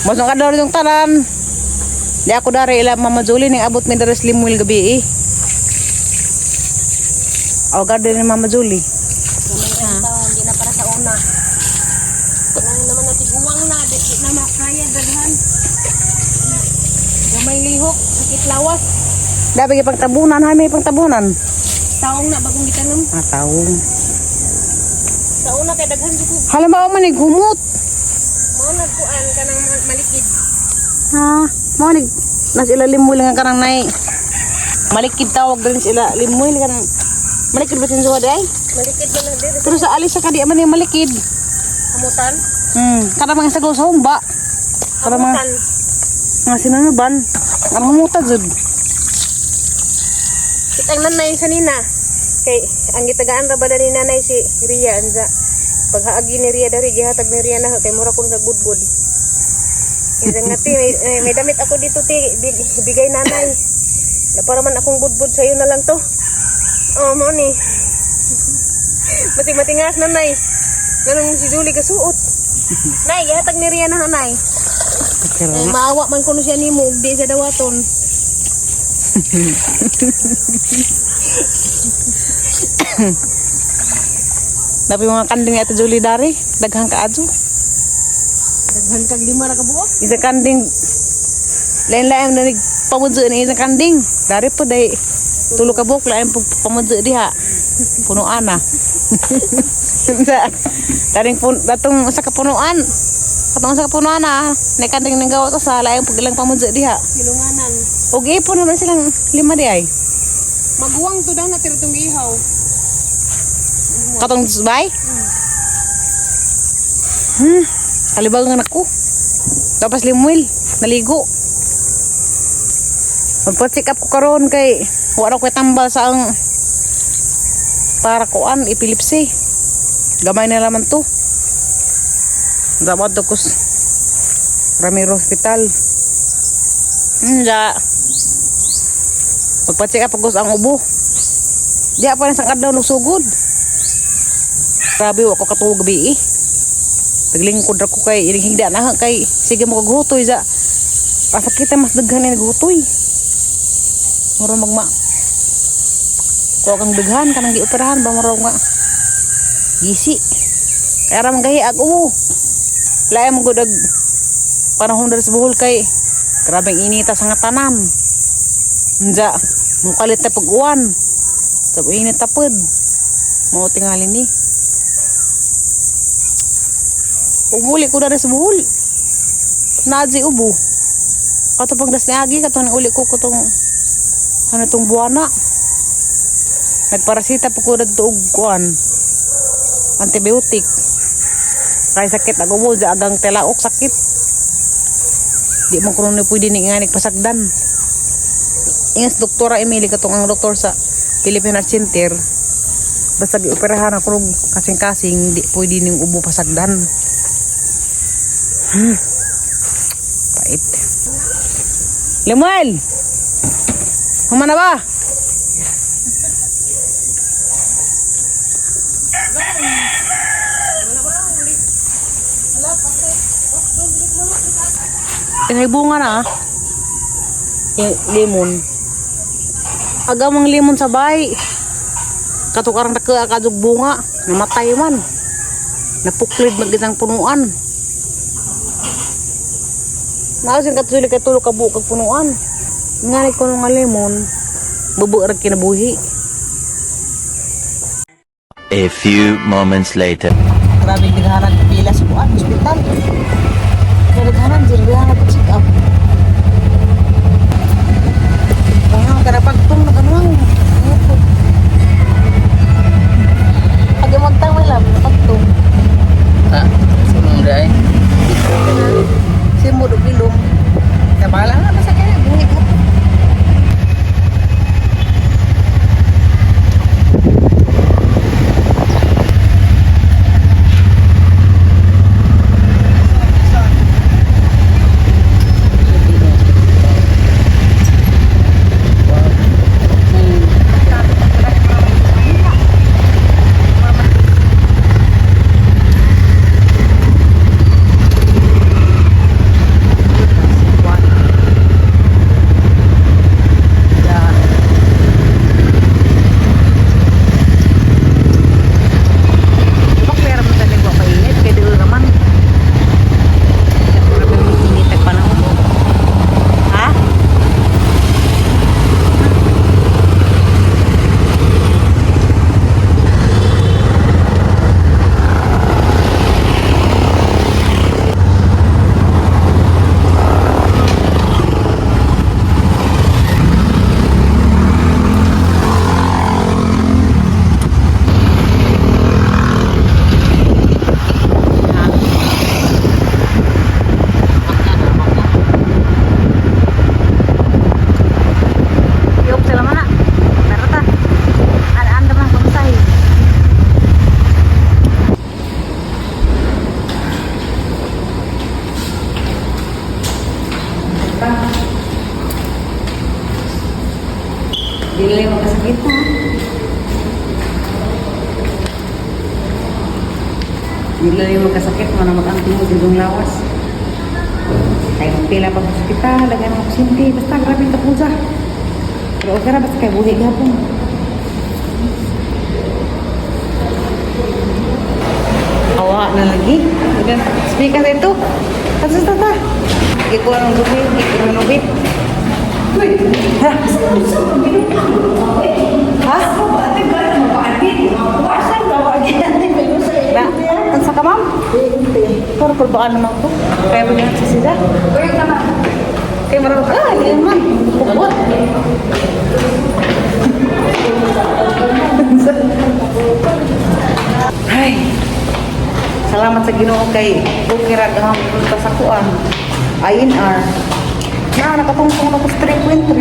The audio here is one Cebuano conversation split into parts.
Mas ang adlaw yung tanan. Di ako dari ila Mama Julie ning abot mi dari sa Limuel gabi eh. Aw garden ni Mama Julie. Gamay ang taon, di na para sa una. Kailangan naman natin guwang na, di na makaya daghan. Na, gamay lihok, sakit lawas. Dapat pagtabunan, ha may pagtabunan. Taong na bagong gitanom. Ah, taong. Sa una kay daghan jud ko. Hala ba man humot? Mao nagkuan kanang malikid. Ha, mo ni nas ila Limuel nga kanang nay. Malikid tawag din sila Limuel kanang malikid ba tinsuwa day? Malikid man na diri. Pero sa alis sa kadi man yung malikid. Hamutan. Kada mga sagol sa humba. Kada mga Hamutan. mga sinunuban. Ang humuta jud. Kitang nanay sa nina. Kay ang gitagaan ra ba ni nanay si Ria anza. Paghaagi ni Ria dari gihatag ni Ria na kay mura ko nagbudbud. Inza nga ti may, eh, may damit ako dito ti bigay nanay. Na para man akong budbud sa iyo na lang to. Oh, mo ni. Mating matingas nanay. Ganun si Julie kasuot. Nay, gihatag ni Ria na nay. Eh, maawa man kuno siya nimo ug di siya dawaton. Dapat yung mga kanding ni Ate Julie dari, daghang kaadyo. Daghan kag lima ra ka buok. Isang kanding lain-lain na nagpamudyo ni isang kanding. Dari po day tulo ka buok lain po pamudyo diha. Punuan na. Daring pun datong sa kapunuan. Katong sa kapunuan na, may kanding nang gawa sa lain pag ilang pamudyo diha. Silunganan. Og ipon naman silang lima di ay. Maguwang to daw na tong ihaw. Katong subay? Kalibang nga nako. Tapos Limuel, naligo. Magpa-check up ko karon kay wala ko tambal sa ang para kuan epilepsy. Gamay na laman to. Dapat to kus Ramiro Hospital. Ja. Magpa-check up ko sa ang ubo. Di pa na sang adlaw sugod. Grabe, wa ko katuog gabi eh. Naglingkod ra ko kay ining higda na kay sige mo kag hutoy sa pasakita mas daghan ni naghutoy. Mura magma. Kuha kang daghan kanang gioperahan ba mura nga. Gisi. Kaya ra man gahi ag uwo. Lain mo gud ag panahon diri sa Bohol kay grabe ang inita sa nga tanan. Unja, mukalit na pag-uwan. Sa init tapod. Mao tingali ni. Umuli ko na sa Bohol. Naadzi ubo. Kato pang das niagi, kato ni uli ko katong ano tong buwana. Nagparasita po ko dadto og kuan. Antibiotic. Kay sakit ag ubo, di agang telaok sakit. Di mo kuno ni pwede ni nga pasagdan. Ingas doktora Emily katong ang doktor sa Philippine Heart Center. Basta gioperahan ako og kasing-kasing di pwede ning ubo pasagdan. Pait. Lemuel! Humana ba? May bunga na ah. Yung lemon. Agamang lemon sa bay. Katukarang nagka kadug bunga. Namatay man. Napuklid mag isang punuan. Maasin katuli kay tulo ka buok kag punuan. Ngani ko nga lemon. Bubo ra kinabuhi. A few moments later. Grabe daghanan pila sa kuan hospital. Kaya daghanan jud daghanan pa check up. Wow, kada pagtong na kanang. Pag magtang lang pagtong. Ah, sinong day? Simod og ilong. Kabala na basta kaya buhi ko. Dili makasakit ha. Dili magkasakit, mana mag-angting mo dugong lawas. Kay magpila pa sa ospital, lagay mga pasyente, basta grabe ang tapusa. Pero okay ra, basta kay buhi gapon. Awa na lagi. Speaker ito. Tapos tata. Ikuha ng gabi, ikuha ng gabi. Ha? Ha? Na, ansa ka, ma'am? Pero kulbaan naman ko. Kaya mo yan sa sila. Kaya marami ka. Ah, hindi naman. Pukot. Ay. Salamat sa Ginoo kay okay ra gahang resulta sa kuan. INR. Na nakatungtong na ko sa 3.3.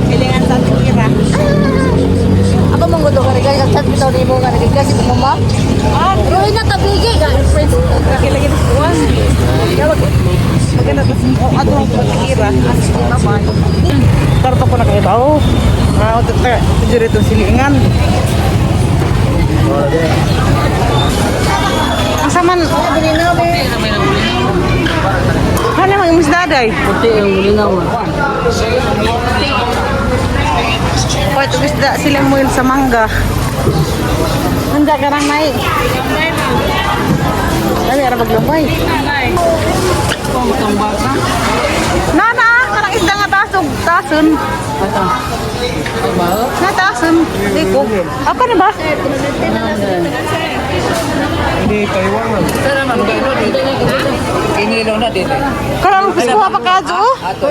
Kailangan sa tira. Ako mong gusto ka rin, chat bitaw nimo nga nagigasi ko mama. Ah, Roy na tabigi ka. Kailangan sa kuan. Maganda to. Oh, ato ang pagkira. Karto ko na kayo tao. Ah, ito ito ito silingan. Ang saman. Ano mo yung daday? Puti ang linaw. Pwede isda sila mo yun sa mangga. Handa ka lang, Nay. Dali, ara maglumpay. Nana, karang isda nga tasog, tason. Na tason. Di ko. Ako na ba? Inilaw na dito. Karang kuha pa ka oh. Ato.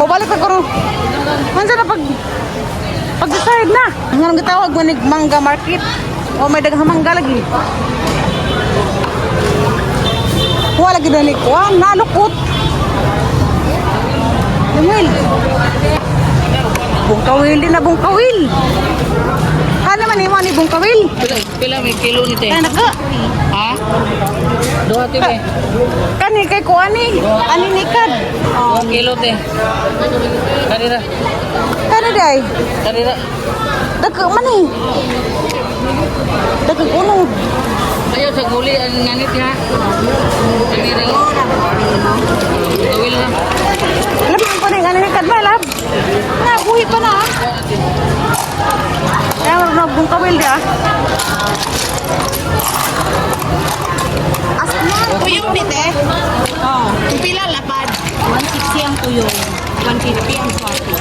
Mabalik ka karon. Mansa na pag pag decide na. Ang anong gitawag mo ni mangga market. O may daghang mangga lagi. Wala lagi na ni kuan, nalukot. Lumil. Bungkawil din na bungkawil. Hana man imo ni bungkawil. Pila may kilo ni te. Ay naka. Ha? Duha te be. Kani kay kuan ni. Ani nikad. Duha kilo te. Karira. Kani day. Karira. Dagko man ni. Dagko unod. Ayaw sa guli ang nganit ha. Karira. Gawil na. Alam mo pa rin, ano yung kadma, lab? Na, buhi pa na. ah. Kaya meron na bung kawil di ah. As Tuyong ni te. Oh, pila lapad. 160 ang tuyong. 150 ang swati.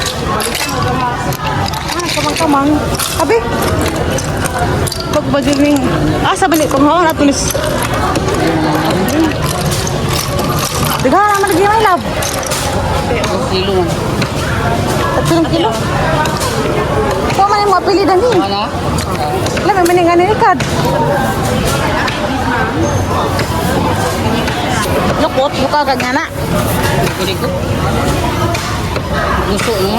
Ah, kamang-kamang. Abi. Pagbadiring. Ah, sabi ni kung haon ato nis. Daghan naman lagi may lab. Duha kilo man. 3 kilo. Kuha man yung mapili dani. Wala. Alam mo man yung ano kad. Lukot, buka ka nga na. Guli ko. Gusto mo.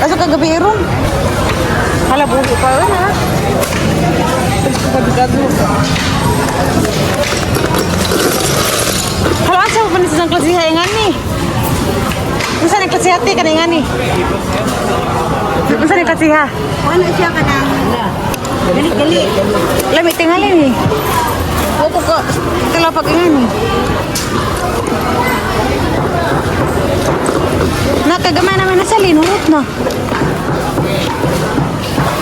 Kaso kagabi ron. Hala, buhi pa rin ha. Pagkado. Hala, asa pa ni sa klasiha nga ni? Unsa ni klasiha ti kanay nga ni? Unsa ni klasiha? Ano siya ka ng Gali-gali. Lami tingali ni. Opo ko tilapag nga ni. Nakagamay naman na sa linurot na.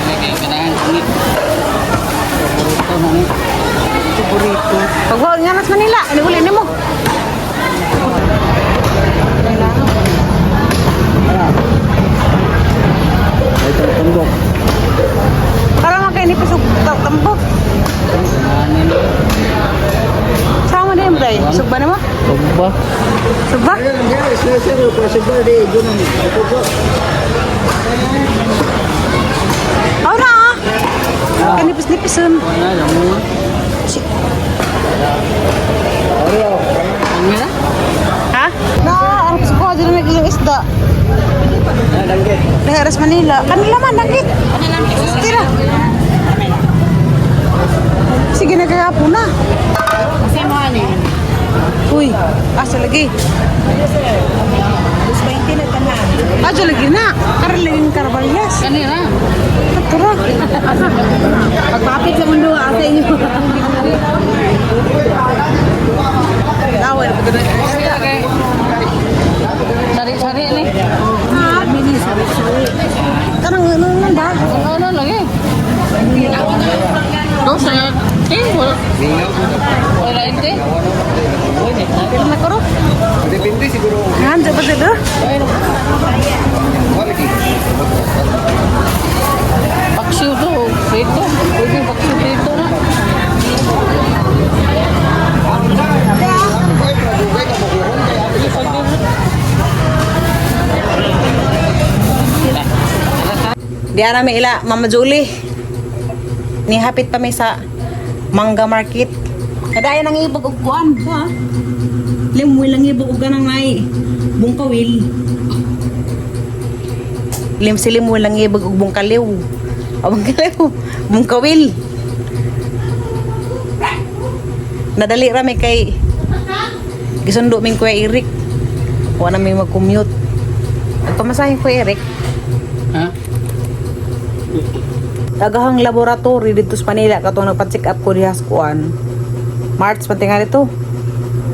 Kaya kailangan kunit. Ito na ni. Paborito. Pag wa nga nas Manila, ini uli nimo. Para makainipis og tambok. Sama din mo tayo. Sugba na mo? Sugba. Sugba? Oh na ah. Kanipis-nipisan. Wala lang mo. Ang na? Ha? Na, ang ko dyan na yung isda. Daharas Manila. Kanila man, danggit. Tira. Sige, nagkakapo na. Kasi mo ano eh. Uy, asa lagi? 20 na tanan. Asa lagi na. Karalingin Carvalhas. Kanila. Tara. Pagpapit sa mundo asa inyo. Laway na pagkano. Okay. Sari-sari ni. Ha? Kanang ano man ba? Ano lagi? Dos na. Eh, wala. Wala ente. Pila na karo? Depende siguro. Nandiyan ba dito? Quality. Paksiw to. Prito. Pwede paksiw prito na. Di ara mi ila Mama Julie. Nihapit pa mi sa Mangga Market. Kadayon ang ibog og kuan, ha? Limwil ang ibog og ganang ay bungkawil. Lim si limwil ang ibog og bungkaliw. O bungkaliw, bungkawil. Nadali ra mi kay gisundo min Kuya Eric. Wa na mi mag-commute. Pamasahin Kuya Eric. Ha? Agahang laboratory dito sa Manila katong nagpa-check up ko diha sa kuan. March pa tingali to.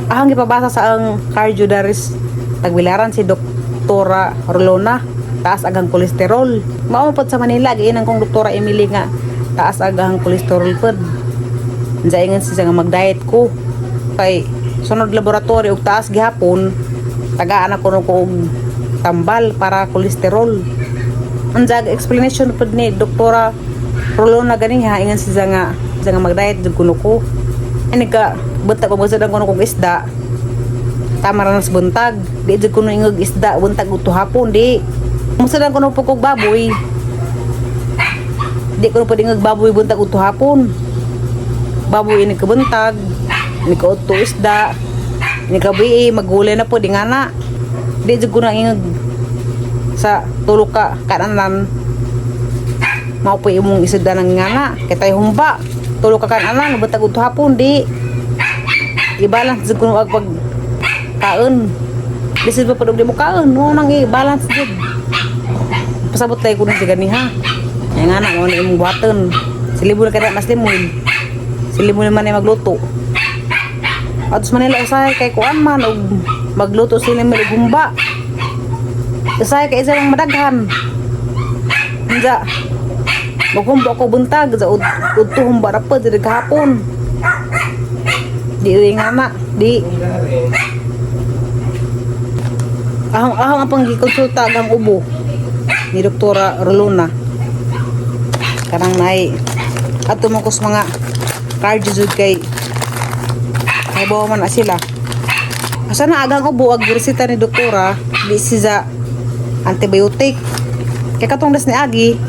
Ahang gipabasa sa ang cardio daris tagbilaran si Doktora Rolona taas agang kolesterol. Mao pod sa Manila giinang kong Doktora Emily nga taas agang kolesterol pod. Unsa siya nga mag-diet ko. Kay sunod laboratory og taas gihapon tagaan ako ko og tambal para kolesterol. Ang jag explanation pod ni Doktora Rolona ganiha ingan siya nga mag-diet jud kuno ko. Ani ka buntag ko ang kuno kog isda. Tama ra na sa buntag. Di jud kuno ingog isda buntag uto hapon di. Musa kuno po kog baboy. Di kuno pwede ingog baboy buntag uto hapon. Baboy ini kabuntag, ini ka uto isda, ini ka buhi, magulay na po di nga na. Di jud kuno ingog sa tulo ka kananan mao po imong isda ng ngana kay tay humba tulo ka kananan buntag udto hapon di i-balance jud kuno ag pag kaon bisin pa padung di mo kaon mo nang i-balance jud pasabot tayo kuno si ganiha ay ngana mo na imong buhaton silibo na kada mas limoy silibo naman ay magluto. Atos Manila usahay kay kuan man og magluto sila may humba. Usahay kay isa lang madaghan. Unja. Maghumba ko buntag sa udto humba ra pa diri kahapon. Di rin nga na, di. Ahong ahong ang panggikonsulta ang ubo ni Doktora Rolona. Kanang nay ato mo kus mga cardio jud kay bawa man na sila. Asa na agang ubo ag reseta ni doktora di siya antibiotic. Kay katong das ni Agi,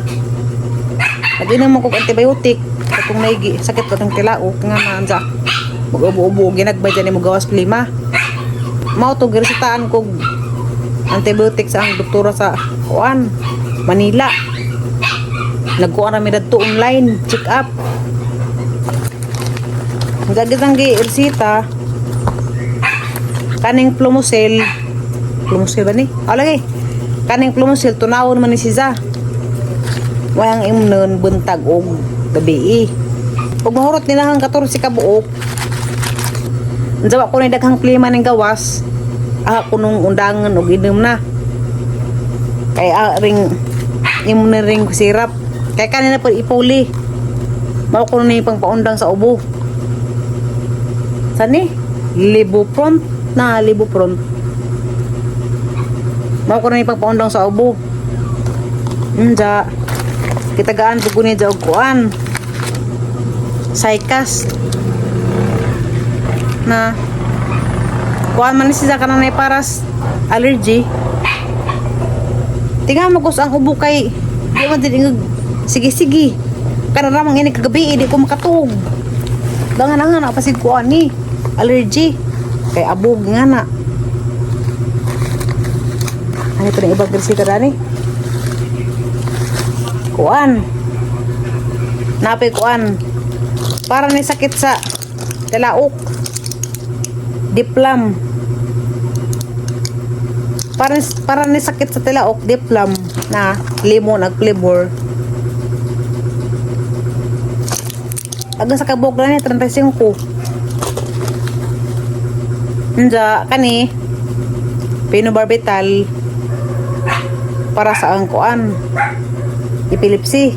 nag-inom mo kog antibiotic katong naigi sakit katong tilaok nga maanza. Mag-ubo-ubo ginagbay dyan ni mo gawas plima. Mao to giresetaan kog antibiotic sa ang doktora sa kuan Manila. Nagkuan ra mi dadto online check up. Ang gagitang gi reseta kaning Plumosil. Plumosil ba ni? Ah, lagi. Kaning Plumosil tunawon man ni siya. Wayang imnon buntag og gabi. Ug mahurot nila hang 14 ka buok. Unsa ko ni daghang klima ning gawas. Ah, kunong undangan og inom na. Kay ah, ring imo na ring sirap. Kay kanina po ipuli. Mao ko ni pangpaundang sa ubo. Sani? Libupront na libupront. Mao ko na ni pangpaundang sa ubo. Unja. Kitagaan po ko ni og kuan. Saykas. Na kuan man ni siya kanang nay paras allergy. Tinga mo kus ang ubo kay di man din ingog sige sige. Kana ramang ini kagabi eh, di ko makatug. Dangan nga na pasig ko ani allergy kay abog nga na. Ano ito ng ibang resita dani? Kuan. Napay kuan. Para ni sakit sa tilaok. Diplam. Para ni sakit sa tilaok, diplam na lemon ag flavor. Aga sa kabog lang ni 35. Unja kani pinobarbital para sa ang kuan, epilepsy.